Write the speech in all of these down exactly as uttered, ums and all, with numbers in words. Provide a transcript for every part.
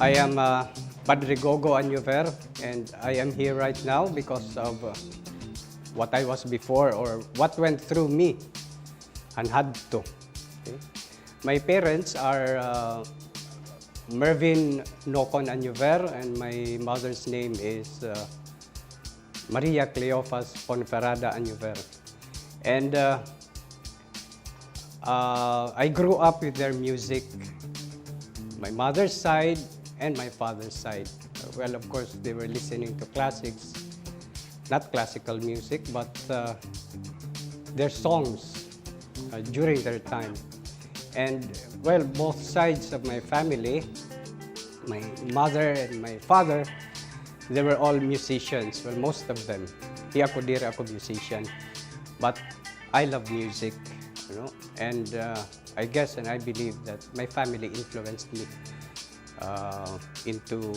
I am, uh, Padre Gogo Anyover, and I am here right now because of, uh, what I was before or what went through me and had to. Okay? My parents are, uh, Mervin Nocon Anyover, and my mother's name is, uh, Maria Cleofas Ponferrada Anyover. And, uh, uh, I grew up with their music, my mother's side and my father's side. Well, of course, they were listening to classics, not classical music, but, uh, their songs, uh, during their time. And, well, both sides of my family, my mother and my father, they were all musicians. Well, most of them. Di ako, diri ako musician. But I love music, you know, and, uh, I guess and I believe that my family influenced me, uh, into,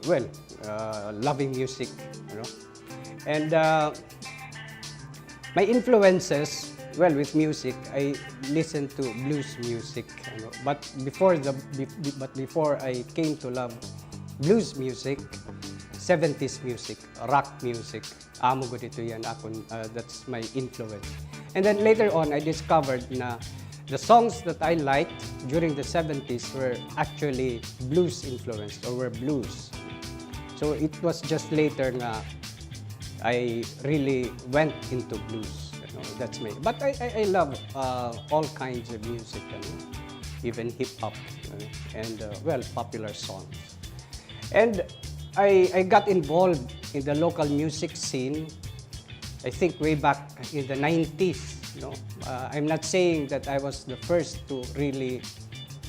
well, uh, loving music, you know. And, uh, my influences, well, with music, I listen to blues music, you know. But before the, be-, be-, but before I came to love blues music, seventies music, rock music, amo gud ito yan akon, uh, that's my influence. And then later on, I discovered na the songs that I liked during the seventies were actually blues influenced or were blues. So it was just later nga I really went into blues. You know, that's my, but I, I, I love, uh, all kinds of music, you know, even hip hop, you know, and, uh, well, popular songs. And I, I got involved in the local music scene, I think, way back in the nineties, no? Uh, I'm not saying that I was the first to really,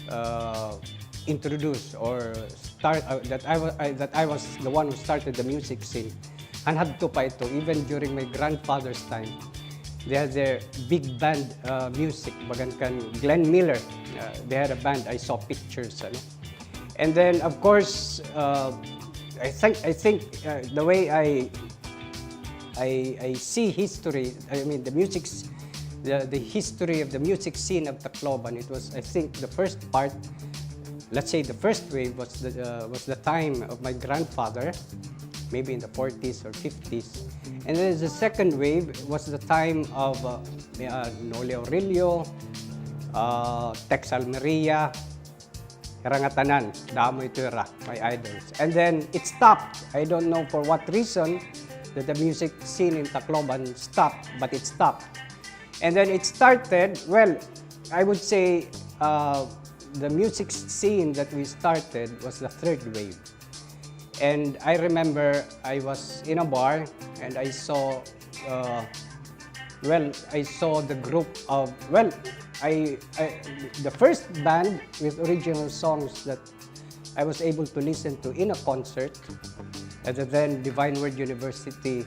uh, introduce or start, uh, that I wa-, I, that I was the one who started the music scene. An hadto pa ito, even during my grandfather's time, they had their big band, uh, music, bagan kan Glenn Miller. Uh, they had a band, I saw pictures, ano? And then, of course, uh, I think, I think, uh, the way I, I, I see history, I mean, the music s-, the, the history of the music scene of Tacloban, it was, I think, the first part, let's say the first wave was the, uh, was the time of my grandfather, maybe in the forties or fifties. And then the second wave was the time of, uh, uh, Noli Aurelio, uh, Tex Almeria, hira ngatanan, damo ito hira, my idols. And then it stopped. I don't know for what reason that the music scene in Tacloban stopped, but it stopped. And then it started, well, I would say, uh, the music scene that we started was the third wave. And I remember I was in a bar and I saw, uh, well, I saw the group of, well, I, I, the first band with original songs that I was able to listen to in a concert at the then Divine Word University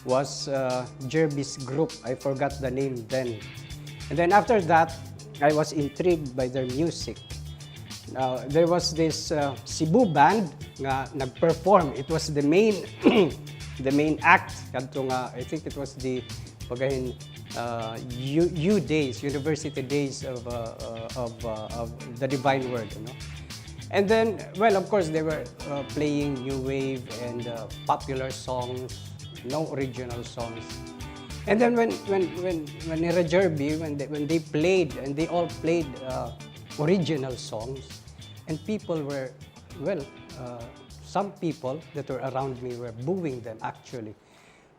was, uh, Jerby's group. I forgot the name then. And then after that, I was intrigued by their music. Now, there was this, uh, Cebu band nga nag-perform. It was the main, the main act. Kadto nga, I think it was the, pagahin, uh, U, U days, university days of, uh, uh, of, uh, of the Divine Word, you know. And then, well, of course, they were, uh, playing new wave and, uh, popular songs, no original songs. And then when, when, when, when nira Jerby, when they, when they played, and they all played, uh, original songs, and people were, well, uh, some people that were around me were booing them, actually.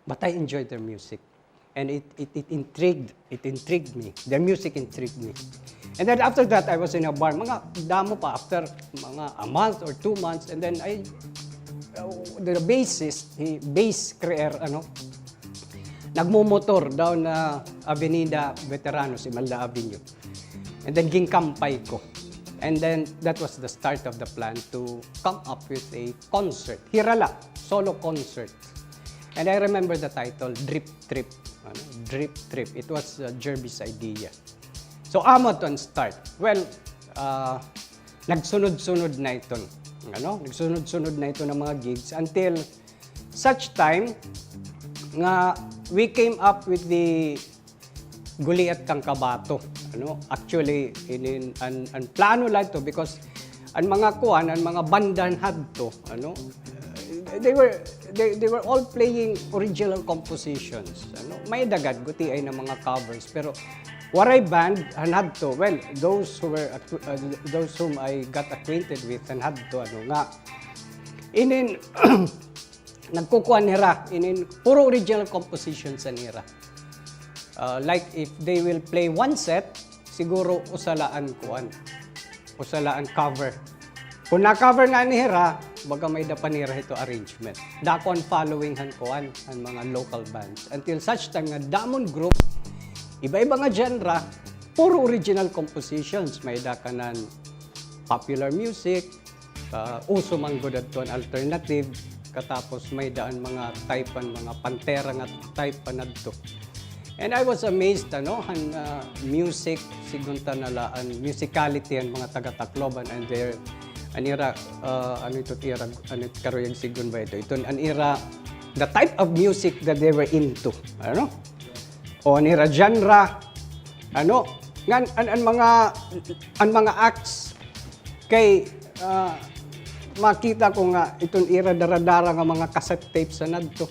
But I enjoyed their music. And it, it, it intrigued, it intrigued me. Their music intrigued me. And then after that, I was in a bar. Mga damo pa, after mga a month or two months, and then I, uh, the bassist, he, bass creer, ano, nagmumotor down na Avenida Veteranos, Imelda Avenue. And then ginkampay ko. And then that was the start of the plan to come up with a concert. Hira la, solo concert. And I remember the title, Drip Trip. Ano, Drip Trip. It was, uh, Jerby's idea. So, amo to an start. Well, uh, nagsunod-sunod na iton. Ano? Nagsunod-sunod na iton an mga gigs until such time nga we came up with the Goliath kan Kabato. Ano? Actually, in, in, an, an plano la ito because An mga kuan, an mga banda han hadto, ano, they were, they, they were all playing original compositions, ano. May-ada gad gutiay na mga covers, pero waray band han hadto. Well, those who were acqu-, uh, those whom I got acquainted with han hadto, ano, nga, inin, nagkukuan hira, inin, puro original compositions an ira. Uh, like, if they will play one set, siguro usa la an kuan, usa la an cover. Kon na-cover ngani hira, baga may-ada pa nira hito arrangement. Dako an following han kuan, han mga local bands. Until such time nga damo an group, iba-iba nga genre, puro original compositions. May-ada kanan popular music, ah, uso man gud adto an alternative, katapos may-ada an mga type, an mga pantera nga type pa nadto. And I was amazed, ano, han, ah, music, sidngon ta na la, an musicality han mga taga-Tacloban and their, an ira, ah, ano ito, ira, ano, karuyag sidngon ba ito? Ito, an ira, the type of music that they were into, ano? O an ira genre, ano? Ngan, an, an mga, an mga acts, kay, ah, makita ko nga iton ira dara-dara nga mga cassette tapes han hadto.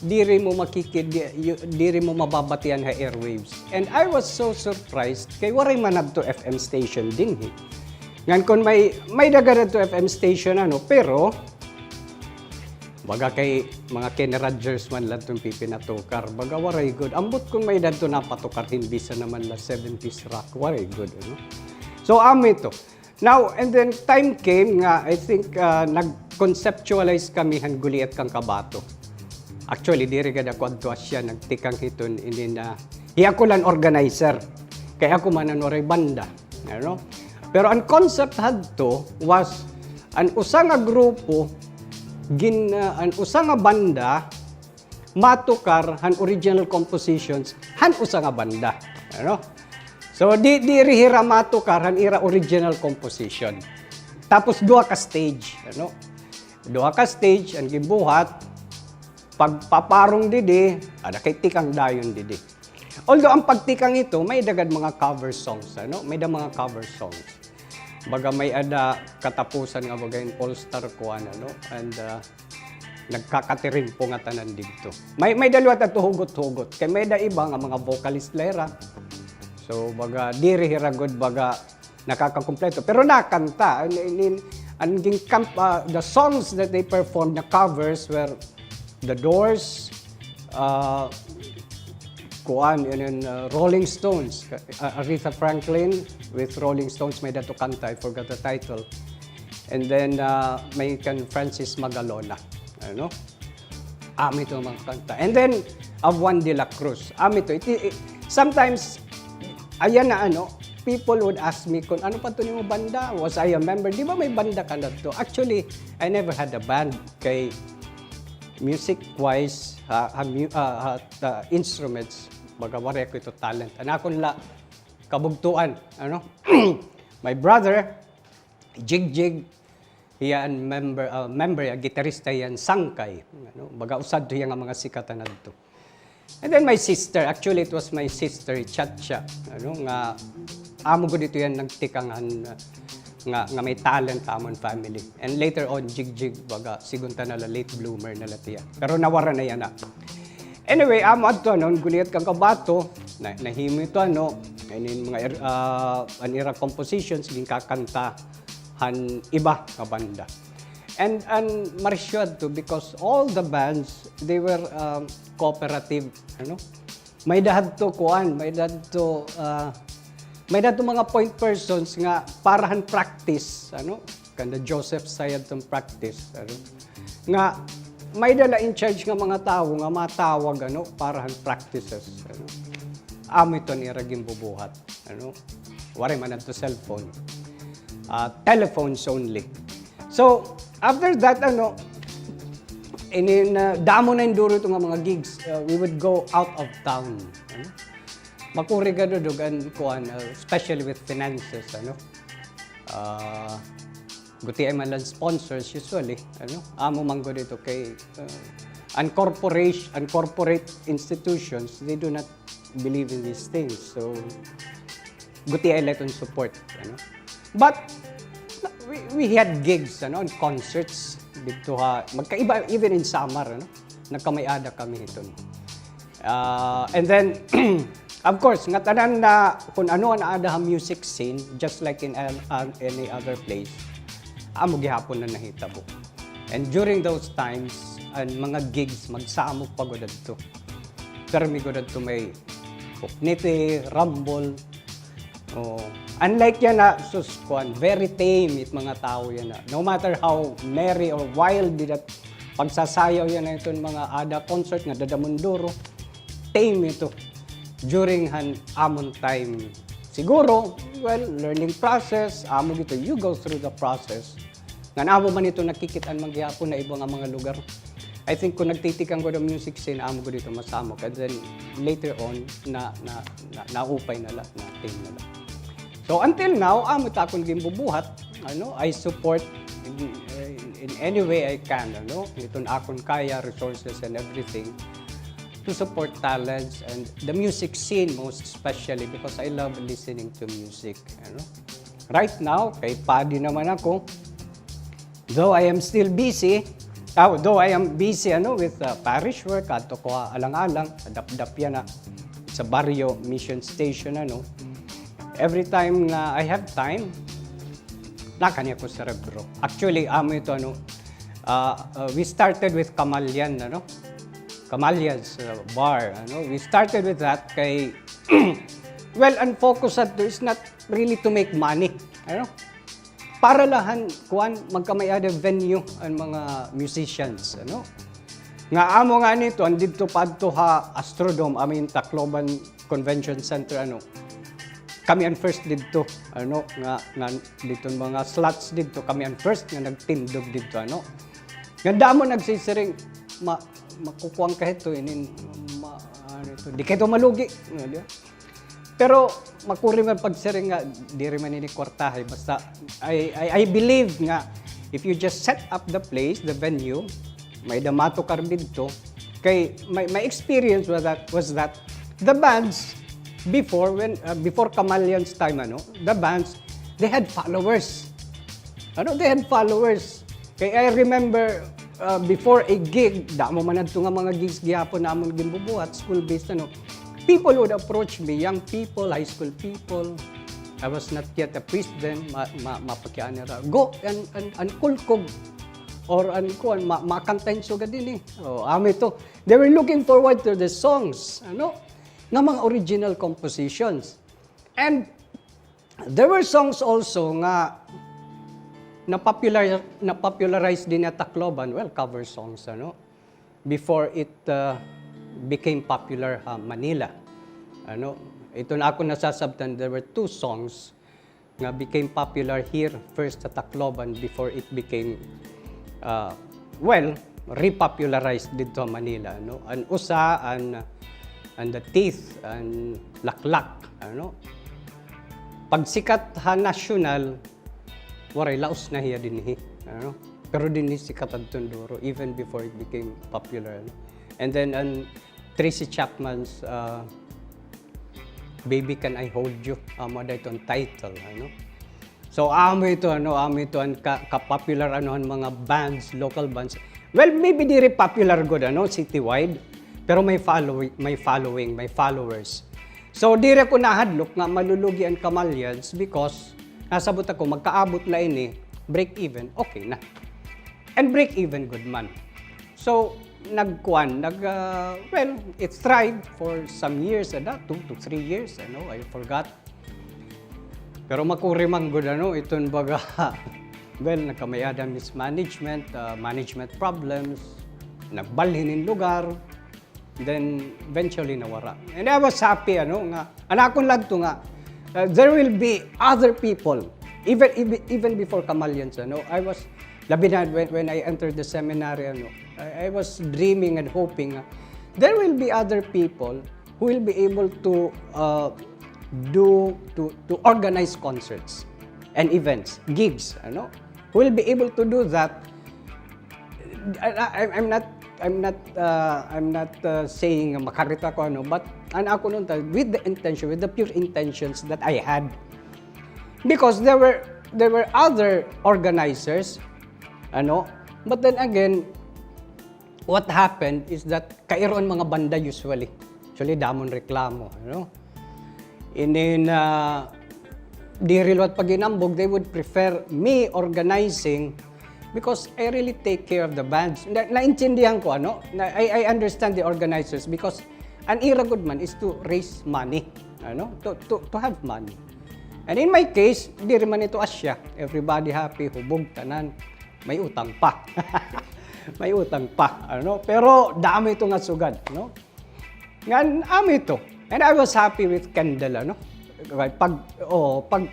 Diri mo makiki-, di-, yu-, diri mo mababatian ha airwaves. And I was so surprised kay waray man hadto F M station dinhi. Ngan kon may, may-ada gad hadto F M station, ano, pero baga kay mga Kenny Rogers man la iton pipinatukar. Baga waray gud. Ambot kon may-ada hadto napatukar hin bisan na man la seventies rock. Waray gud, ano? So, amo ito. Now, and then time came nga, I think, ah, nag-conceptualize kami han Guliat kan Kabato. Actually, diri gad ako adto asya nagtikang hiton, inin, ah, hiya ko la an organizer. Kay ako man an waray banda, ano? Pero an concept hadto was an usa nga grupo, gin-, ah, an usa nga banda, matukar han original compositions han usa nga banda. Ano? So, di, diri hira matukar han ira original composition. Tapos, duha ka stage, ano? Duha ka stage an ginbuhat, pagpaparong didi, ada kay tikang dayon didi. Although, an pagtikang ito, may-ada gad mga cover songs, ano? May-ada mga cover songs. Baga may-ada katapusan nga baga hin all-star kuan, ano? And, ah, nagkakatirimpo nga tanan didto. May, may-ada liwat adto hugot-hugot. Kay may-ada iba nga mga vocalist la hira. So, baga, diri hira gud, baga, nakakakumpleto. Pero nakanta. An, an, an, an ginkam-, ah, the songs that they performed na covers were The Doors, ah, kuan, yun, yun, ah, Rolling Stones. Ah, Aretha Franklin with Rolling Stones, may-ada adto kanta, I forgot the title. And then, ah, may kan Francis Magalona. Ano? Amo ito an mga kanta. And then, of Juan de la Cruz. Amo ito. Iti-, i-, sometimes, ayan na ano, people would ask me kon ano pa ito nimo banda, was I a member? Di ba may banda ka na to? Actually, I never had a band. Kay music-wise, ha, ha, mu-, ah, ha, ah, instruments, baga waray ako ito talent. An akon la kabugtoan, ano? My brother, Jigjig, hiya an member, ah, member, ah, gitarista hiya an Sangkay. Ano, baga usa adto hiya nga mga sikat han adto. And then my sister, actually it was my sister, Chacha, ano, nga amo gud ito hiya nagtikang han, ah, nga, nga may talent ha amon family. And later on, Jigjig, baga, sidngon ta na la late bloomer na la hiya. Pero nawara na hiya na. Anyway, amo adto, ano, an Guliat kan Kabato, na, nahimo ito, ano, and in mga, ah, an ira compositions, ginkakanta han iba nga banda. And, and marisyo adto because all the bands, they were, um, cooperative, ano? May-ada hadto kuan, may-ada hadto, ah, may-ada hadto mga point persons nga para han practice, ano? Kanda Joseph Sayad tong practice, ano? Nga may-ada la in charge nga mga tawo nga matawag, ano, para han practices, ano? Amo ito an ira ginbubuhat. Ano? Waray man adto cellphone. Ah, telephones only. So, after that, ano, inin, ah, damo na hin duro ito nga mga gigs. Ah, we would go out of town. Ano? Makuri ka dudog an kuan, ah, especially with finances, ano? Ah, gutiay man la an sponsors usually, ano? Amo man gud ito kay, ah, an corporation, an corporate institutions, they do not believe in these things. So, gutiay la iton support, ano? But, We had gigs, ano, and concerts didto ha, magkaiba, even in summer, ano, nagkamay-ada kami hiton. Ah, and then, of course, ngatanan na kun ano an aada ha music scene, just like in an-, an-, any other place, amo gihapon na nahitabo. And during those times, an mga gigs, magsamok pa gud adto. Permi gud adto may Kukniti, Rumble. Oh, unlike yana, sus, kuan, very tame it mga tawo yana. No matter how merry or wild it, pagsasayaw yana iton mga aada concert nga dadamon duro, tame ito during han amon time. Siguro, well, learning process, amo gito, you go through the process. Ngan amo man ito nakikit-an man gihapon ha iba nga mga lugar. I think kun nagtitikang gud an music scene, amo gud ito masamok. And then later on, na, na, na, naupay na la, na-tame na la. So until now, amo ito akon ginbubuhat. Ano, I support in, in, in any way I can, ano, iton akon kaya, resources and everything to support talents and the music scene most especially because I love listening to music, ano. Right now, kay padi naman ako. Though I am still busy, ah, though I am busy, ano, with, uh, parish work, adto ko ha Alang-alang, dapdap yana, sa baryo, mission station, ano. Every time nga I have time, nakani ako Cerebro. Actually, amo ito, ano, ah, ah, we started with Kamalyan, ano? Kamalyan's, uh, bar, ano? We started with that kay, well, an focus adto is not really to make money, ano? Para la han, kuan, magkamay-ada venue an mga musicians, ano? Nga amo ngani ito, an didto pa adto ha Astrodome, I mean, Tacloban Convention Center, ano? Kami an first didto, ano, nga, nga didto mga slots didto, kami an first nga nagtindog didto, ano? Nga damo nagsisiring, ma-, makukuan ka hito, inin, ma-, ano ito, di ka hito malugi, nga, di ba? Pero makuri man pagsiring nga, diri man ini kwartahay. Basta, I, I, I believe nga, if you just set up the place, the venue, may-ada matukar didto. Kay, my, my experience was that, was that the bands before, when, uh, before Kamalyan's time, ano, the bands, they had followers. Ano, they had followers. Kay I remember, uh, before a gig, damo man adto nga mga gigs gihapon namon ginbubuhat, school-based, ano. People would approach me, young people, high school people. I was not yet a priest then, ma-, ma-, mapakiana ra. Go, an, an, an kulkog. Or an, kuan, ma-, makantahin sugad ini. Oh, amo ito. They were looking forward to the songs, ano, nga mga original compositions. And there were songs also nga na-popular, na-popularize dinhi ha Tacloban, well, cover songs, ano, before it, uh, became popular ha Manila. Ano, ito na akon nasasabtan, there were two songs nga became popular here first ha Tacloban before it became, uh, well, repopularized didto ha Manila, no? An usa, an, an The Teeth, an Laklak, ano? Pagsikat ha national, waray, laos na hiya dinhi, ano? Pero dinhi sikat adton duro, even before it became popular, ano? And then, an Tracy Chapman's, uh, Baby Can I Hold You, amo ada iton title, ano? So, amo ito, ano, amo ito an ka-, ka-popular, ano, an mga bands, local bands. Well, maybe diri popular gud, ano, citywide, pero may following, may following, may followers. So, diri ako nahadlok nga malulugi an Kamalyans because nasabot ako, magkaabot la ini, break even, okay na. And break even gud man. So, nagkuan, nag, ah, well, it thrived for some years, ada, two to three years, ano, I forgot. Pero makuri man gud, ano, iton baga, well, nagkamay-ada mismanagement, ah, management problems, nagbalhin in lugar, then eventually nawara. And I was happy, ano, nga, an akon la adto nga, uh, there will be other people, even, even, even before Kamalyans, ano, I was, labi na when, when I entered the seminary, ano, I, I was dreaming and hoping nga there will be other people who will be able to, uh, do, to, to organize concerts and events, gigs, ano, who will be able to do that. I, I, I'm not, I'm not, uh, I'm not, uh, saying nga makarita ko, ano, but an ako noon ta, with the intention, with the pure intentions that I had. Because there were, there were other organizers, ano, but then again, what happened is that kairoon mga banda usually. Actually, damo nga reklamo, ano. And then, ah, diri liwat pag-inambog, they would prefer me organizing because I really take care of the bands. Na, naintindihan ko, ano, na, I, I understand the organizers because an ira gud man is to raise money, ano, to, to, to have money. And in my case, diri man ito asya. Everybody happy, hubog, tanan. May utang pa. May utang pa, ano? Pero damo ito nga sugad, no? Ngan, amo ito. And I was happy with Kendall, ano? Pag, oh, pag,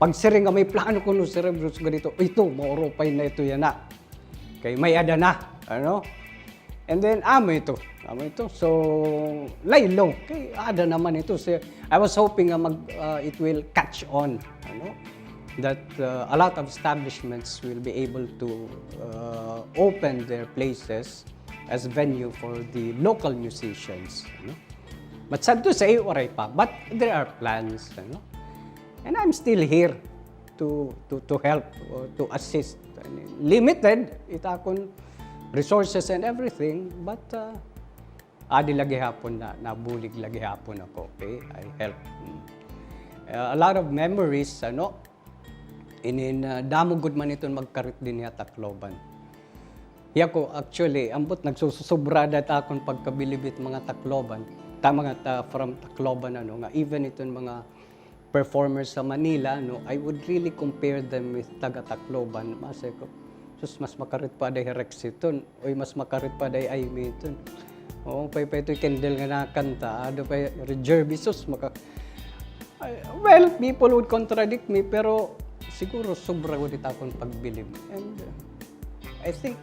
pagsiring nga may plano kuno, sir, gusto ko dito, ito, maurupay na ito yana. Kay may-ada na, ano? And then, amo ito. Amo ito. So, laylo. Kay, ada naman ito. So, I was hoping nga mag, uh, it will catch on, ano? That, uh, a lot of establishments will be able to, uh, open their places as venue for the local musicians, ano? But sad to say, waray pa. But there are plans, ano? And I'm still here to, to, to help, uh, to assist. Limited it akon resources and everything, but, uh, adi la gihapon na, nabulig la gihapon ako, okay? I help. Mm. Uh, a lot of memories, ano, inin, uh, damo gud man iton magkarit dinhi ha Tacloban. Hiya ko, actually, ambot nagsususobra da it akon pagkabilib hit mga Tacloban, ta-, mga ta-, from Tacloban, ano, nga even iton mga performers sa Manila, no, I would really compare them with taga Tacloban. Masay ko, sus, mas makarit pa aday hi Rex hiton, oy, mas makarit pa aday hi Aimee hiton. Oo, pay, pay ito hi Kendall nga nakanta, ado pa hi Jerby, sus, maka-, ay, well, people would contradict me, pero siguro sobra gud it akon pagbilib. And, uh, I think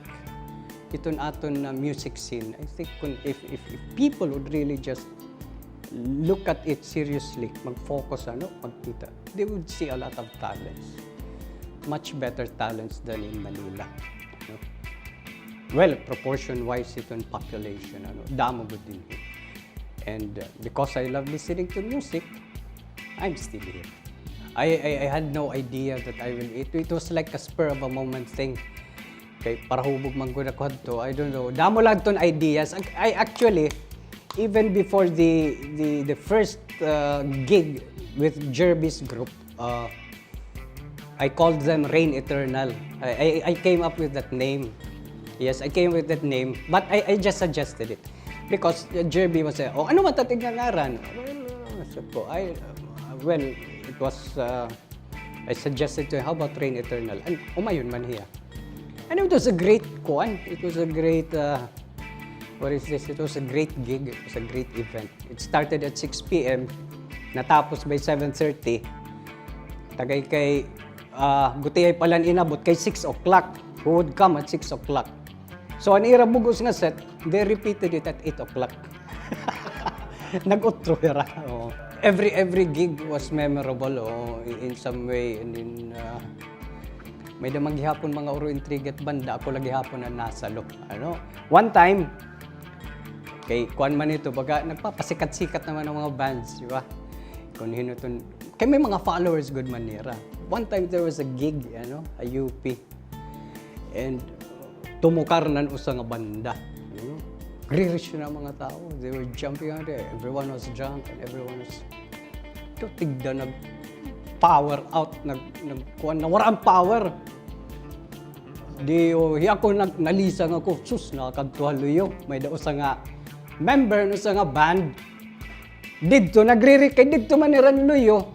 iton aton na music scene, I think kun if, if, if people would really just look at it seriously, mag-focus, ano, magkita, they would see a lot of talents. Much better talents than in Manila, no? Well, proportion-wise iton population, ano, damo gud dinhi. And, uh, because I love listening to music, I'm still here. I, I, I had no idea that I will, it, it was like a spur of a moment thing. Kay parahubog man gud ako hadto, I don't know. Damo la iton ideas. Ac-, I actually, even before the, the, the first, uh, gig with Jerby's group, uh, I called them Rain Eternal. I, I, I came up with that name. Yes, I came with that name. But I, I just suggested it. Because, uh, Jerby was, uh, "Oh, ano man it aton nga ngaran?" Well, uh, sabi ko, I, uh, well, it was, uh, I suggested to him, "How about Rain Eternal?" And umayon man hiya. And it was a great kuan. It was a great, uh, what is this? It was a great gig. It was a great event. It started at six p.m., natapos by seven thirty. Tagay kay, ah, gutiay pa la an inabot kay six o'clock. Who would come at six o'clock? So, an ira bug-os nga set, they repeated it at eight o'clock. Nag-utro hira. Oo. Every, every gig was memorable, oo, in, in some way. And then, ah, may-ada man gihapon mga uro intriga it banda, ako la gihapon an nasalo. Ano? One time, kay kuan man ito, baga nagpapasikat-sikat naman an mga bands, di ba? Kun hin-o iton, kay may mga followers gud man nira. One time there was a gig, ano, ha U P. And tumukar na an usa nga banda. Ano? Gririsyo na an mga tawo. They were jumping out there. Everyone was drunk and everyone was, ito, tigda, nag-power out, nag-, nag-, kuan, nawara an power. Di, oh, hi ako, nag-, nalisang ako. Sus, nakakadto ha luyo. May-ada usa nga member han usa nga band. Didto, nagriri-, kay didto man hira han luyo.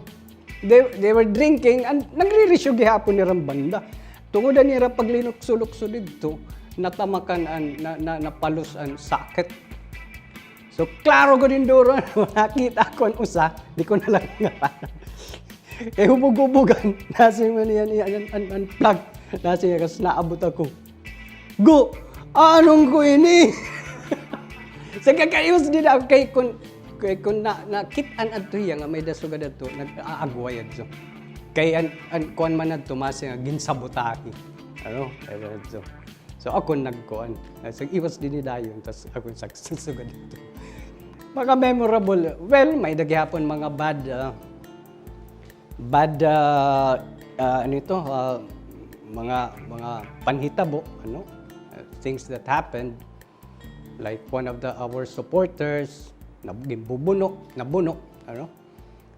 They, they were drinking and nagririsyo gihapon hira han banda. Tungod han ira paglinukso-lukso didto, natamakan an, na, na, napalos an socket. So, klaro gud hin duro, nakita ko an usa, di ko na la ngaranan. Kay hubog-hubogan, nasiring man hiya, an, an, an, an plug, nasiring hiya, kas naabot ako. Go! Anong ko ini? Sa kakaiwas dida, kay kun, kay kun na, nakit-an adto hiya nga may-ada sugad adto, nag-aagway adto. Kay an, an, kuan man adto, masiring nga ginsabotake. Ano? Kay adto. So, ako nagkuan. Sa iwas dinhi dayon, tas ako sa, sa sugad didto. Mga memorable. Well, may-ada gihapon mga bad, ah, bad, ah, ah, ano ito, ah, mga, mga panhitabo, ano, ah, things that happened, like one of the, our supporters, na, ginbubuno, nabuno, ano,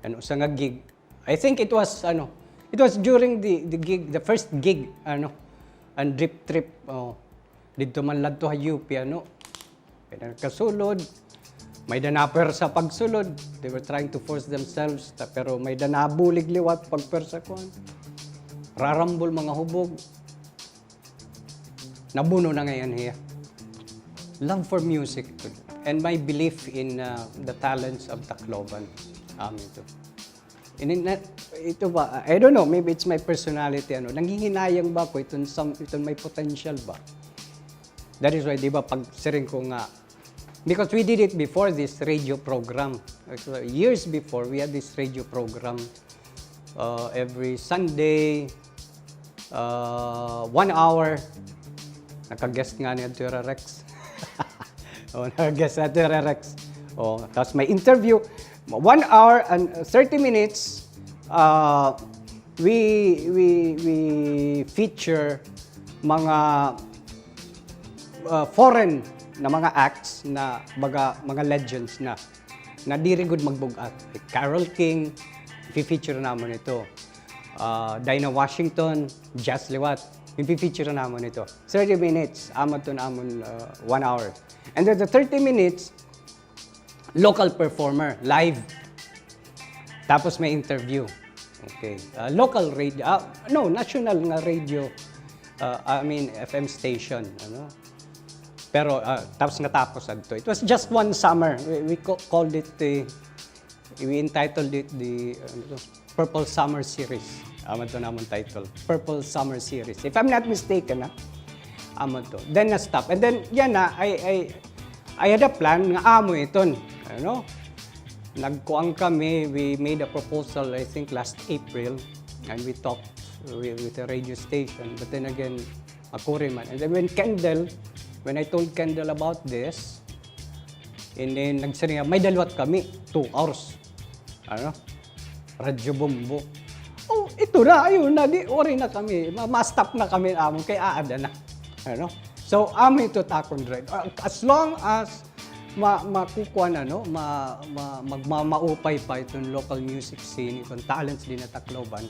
ano, usa nga gig. I think it was, ano, it was during the, the gig, the first gig, ano, an Drip Trip, oh, didto man ladto ha U P, ano, May nagkasulod, may-ada napwersa pagsulod. They were trying to force themselves, ta-, pero may-ada nabulig liwat pagpwersa kuan. Rarambol mga hubog. Nabuno na ngay-an hiya. Love for music and my belief in, uh, the talents of Tacloban. Amo ito. Ini na, ito ba, I don't know, maybe it's my personality, ano, nanghihinayang ba ako iton some, iton may potential ba? That is why, di ba, pag siring ko nga, because we did it before this radio program. Actually, years before, we had this radio program, uh, every Sunday, uh, one hour. Naka-guest ngani adto hira Rex. Oh, naka-guest adto hira Rex. Oh, tapos may interview. One hour and thirty minutes, uh, we, we, we feature mga, uh, foreign na mga acts na baga, mga legends na, na diri gud magbug-at. Like Carole King, i-feature namon ito. Uh, Dinah Washington, jazz liwat, i-feature namon ito. Thirty minutes, amo iton amon, uh, one hour. And then the thirty minutes, local performer, live. Tapos may interview. Okay. Ah, local radio, ah, no, national nga radio. Ah, I mean, F M station, ano. Pero, ah, tapos natapos adto. It was just one summer. We, we ca-, called it the, we entitled it the, ano to, Purple Summer Series. Amo to namon title. Purple Summer Series. If I'm not mistaken, ha? Amo to. Then na-stop. And then, yana, I, I, I had a plan nga amo iton. Ano? Nagkuan kami, we made a proposal, I think, last April. And we talked with, with the radio station. But then again, makuri man. And then when Kendall, when I told Kendall about this, and then nagsiring, may-ada liwat kami, two hours. Ano? Radyo Bombo. Oh, ito na, ayun na, di, waray na kami. Ma-, ma-stop na kami, amo, kay aada na. Ano? So, amo ito it akon drive. Ah, as long as ma-, makukuan, ano, ma-, ma-, magmamaupay pa iton local music scene, iton talents dinhi ha Tacloban,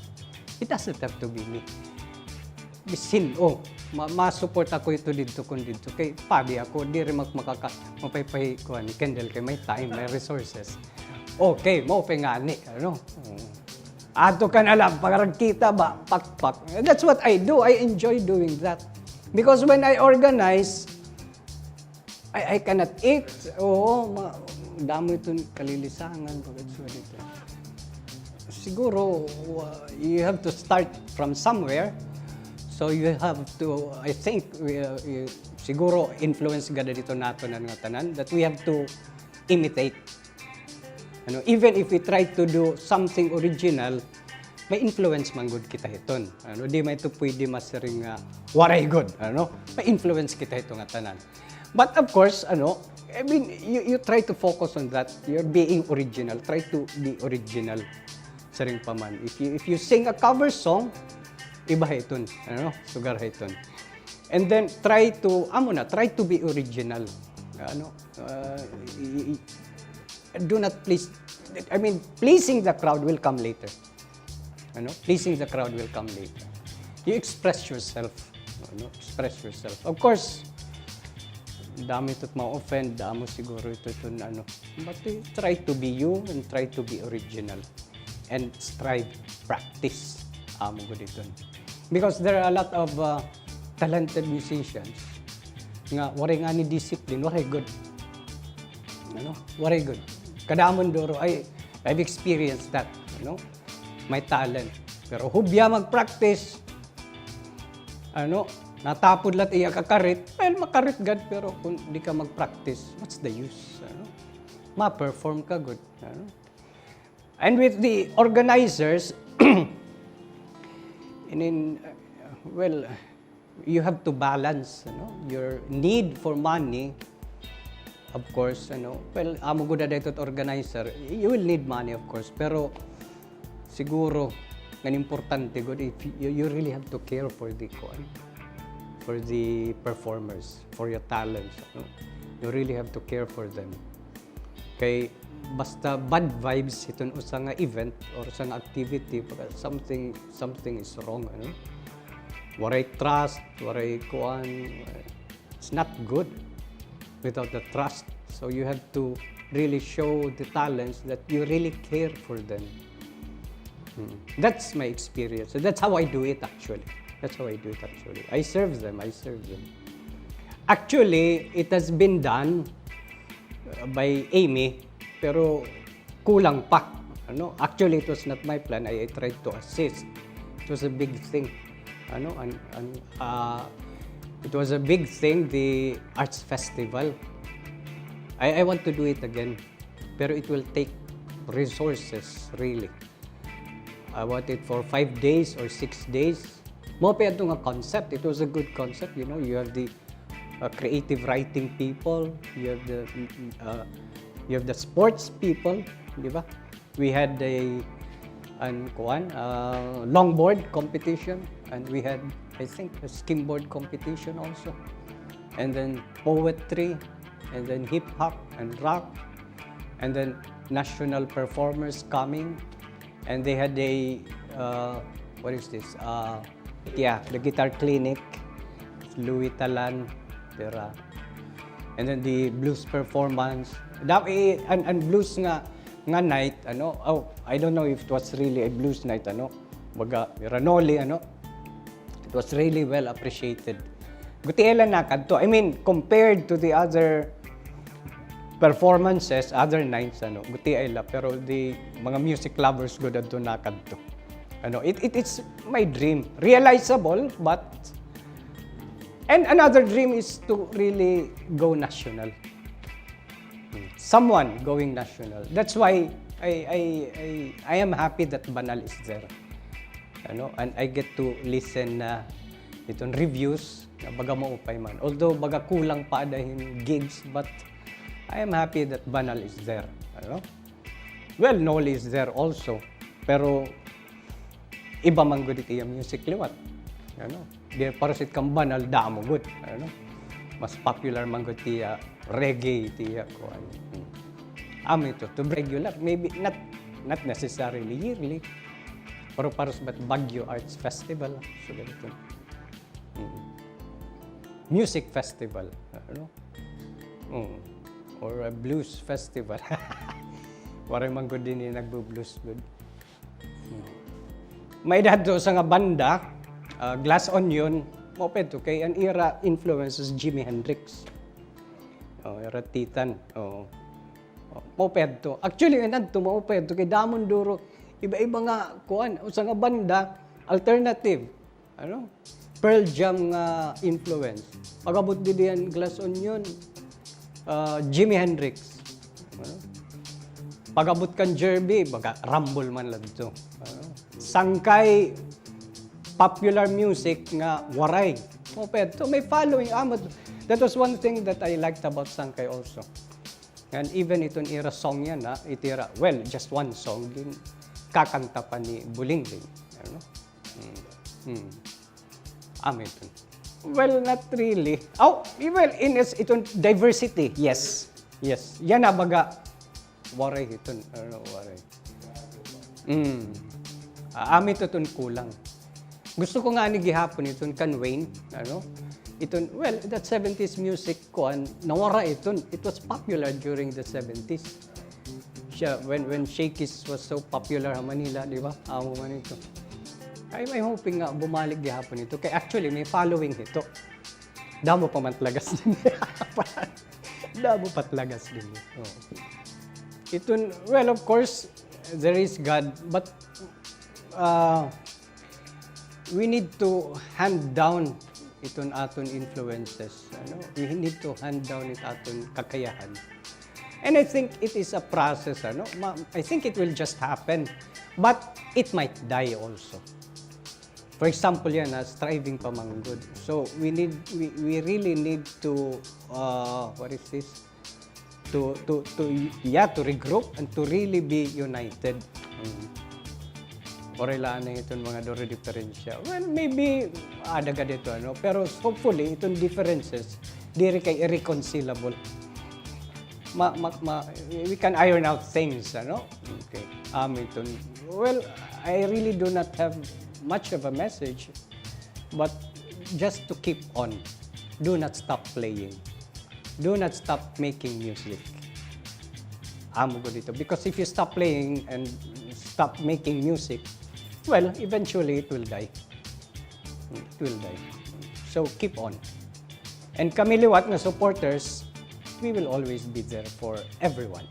it doesn't have to be me. Bisan, oh, ma-, ma-support ako ito didto kon didto. Kay padi ako, diri mak-, makaka-, mapaypay, kuan, ni Kendall kay may time, may resources. Okay, maupay ngani, ano? Mm. Adto ka na la, pangaragkita ba? Pakpak. That's what I do. I enjoy doing that. Because when I organize, I, I cannot eat. Oo, ma-, damo iton kalilisangan, pagkatsuwa dito. Siguro, uh, you have to start from somewhere. So you have to, I think, we, uh, you, siguro influence gad dito naton nga tanan, that we have to imitate. Ano, even if we try to do something original, may influence man gud kita hiton. Ano, di man ito pwede masiring nga waray gud, ano? May influence kita hito nga tanan. But of course, ano, I mean, you, you try to focus on that. You're being original. Try to be original. Siring pa man. If you, if you sing a cover song, iba hiton, ano, sugar hiton. And then try to, amo na, try to be original. Ano, uh, i-, i-, do not please, I mean, pleasing the crowd will come later. Ano? Pleasing the crowd will come later. You express yourself. Ano? Express yourself. Of course, damo ito ma-offend, damo siguro ito, ito, ano. But, eh, try to be you and try to be original. And strive, practice. Amo gud iton. Because there are a lot of, uh, talented musicians nga waray ngani discipline, waray gud. Ano? Waray gud. Kadamo duro, I, I've experienced that, ano? May talent. Pero hubya mag-practice, ano, natapod la it iya kakarit, well, makarit gad, pero kon di ka mag-practice, what's the use, ano? Ma-perform ka gud, ano? And with the organizers, and then, uh, well, you have to balance, ano, your need for money. Of course, ano, well, amo gud dayto it organizer, you will need money, of course, pero siguro, ngan importante gud, if you, you really have to care for the, kuan, for the performers, for your talents, no? You really have to care for them. Kay basta bad vibes hiton usa nga event or usa nga activity, baga something, something is wrong, ano? Waray trust, waray kuan, it's not good without the trust. So you have to really show the talents that you really care for them. Mm. That's my experience. So that's how I do it actually. That's how I do it actually. I serve them, I serve them. Actually, it has been done, uh, by Amy, pero kulang pa. Ano? Actually, it was not my plan. I, I tried to assist. It was a big thing. Ano? And, and, uh, it was a big thing, the arts festival. I, I want to do it again. Pero it will take resources, really. I want it for five days or six days. Mao pa adto nga concept. It was a good concept. You know, you have the, uh, creative writing people, you have the, mm, mm, uh, you have the sports people, di ba? We had a, an, kuan, uh, longboard competition, and we had, I think, a skimboard competition also. And then poetry, and then hip hop and rock, and then national performers coming, and they had a, uh, what is this? Uh, yeah, the guitar clinic, Louis Talan, tira. And then the blues performance. Da-, eh, an, an blues nga, nga night, ano, oh, I don't know if it was really a blues night, ano, baga, Ranoli, ano, it was really well appreciated. Gutiay la nakadto. I mean, compared to the other performances, other nights, ano, gutiay la. Pero the mga music lovers gud adto nakadto. Ano, it, it, it's my dream. Realizable, but, and another dream is to really go national. Someone going national. That's why I, I, I, I am happy that Banal is there. Ano, and I get to listen na iton reviews na baga maupay man. Although baga kulang pa ada hin gigs, but I am happy that Banal is there. Ano? Well, Noli is there also. Pero iba man gud it iya music liwat. Ano? Di pares it kan Banal, damo gud. Ano? Mas popular man gud it iya reggae, it iya kuan. Hmm. Amo ito, to regular, maybe not, not necessarily yearly. Pero pares ba it Baguio Arts Festival, so ganito. Mm. Music festival, ano? Mm. Or a blues festival. Waray man gud dinhi nagbo-blues gud. Mm. May-ada adto usa nga banda, ah, Glass Onion, maupay adto kay an ira influence is Jimi Hendrix. Oh, ira titan. Oo. Oh, maupay adto. Actually, an adto maupay adto kay damo hin duro. Iba-iba nga kuan, usa nga banda, alternative. Ano? Pearl Jam nga influence. Pag-abot didi an Glass Onion, ah, Jimi Hendrix. Ano? Pag-abot kan Jerby, baga rumble man la adto. Ano? Sangkay, popular music nga Waray. Maupay adto, may following, amo. That was one thing that I liked about Sangkay also. And even iton ira song yana, it ira, well, just one song, ginkakanta pa ni Bulingling. Ano? Hmm. Hmm. Amo iton. Well, not really. Oh, well, in its, iton diversity, yes. Yes. Yana baga, Waray hiton, ano, Waray. Mm. Ah, amo ito iton kulang. Gusto ko ngani gihapon iton kan Wayne, ano? Iton, well, that seventies music kuan, nawara iton. It was popular during the seventies. Siya, when, when Shakey's was so popular ha Manila, di ba? Amo man ito. I'm, I'm hoping nga bumalik gihapon ito. Kay actually, may following hito. Damo pa man it lagas dinhi. Damo pa it lagas dinhi. Oh. Iton, well, of course, there is God, but, uh, we need to hand down iton aton influences. Ano? We need to hand down it aton kakayahan. And I think it is a process, ano? Ma-, I think it will just happen. But it might die also. For example, yana, striving pa man gud. So, we need, we, we really need to, uh, what is this? To, to, to, yeah, to regroup and to really be united. Mm. Waray la anay iton mga duro diferensya. Well, maybe, ada gad ito, ano? Pero hopefully, iton differences, diri kay irreconcilable. Ma, ma, ma, we can iron out things, ano? Okay. Amo iton. Well, I really do not have much of a message, but just to keep on. Do not stop playing. Do not stop making music. Amo gud ito. Because if you stop playing and stop making music, well, eventually it will die. It will die. So, keep on. And kami liwat nga supporters, we will always be there for everyone.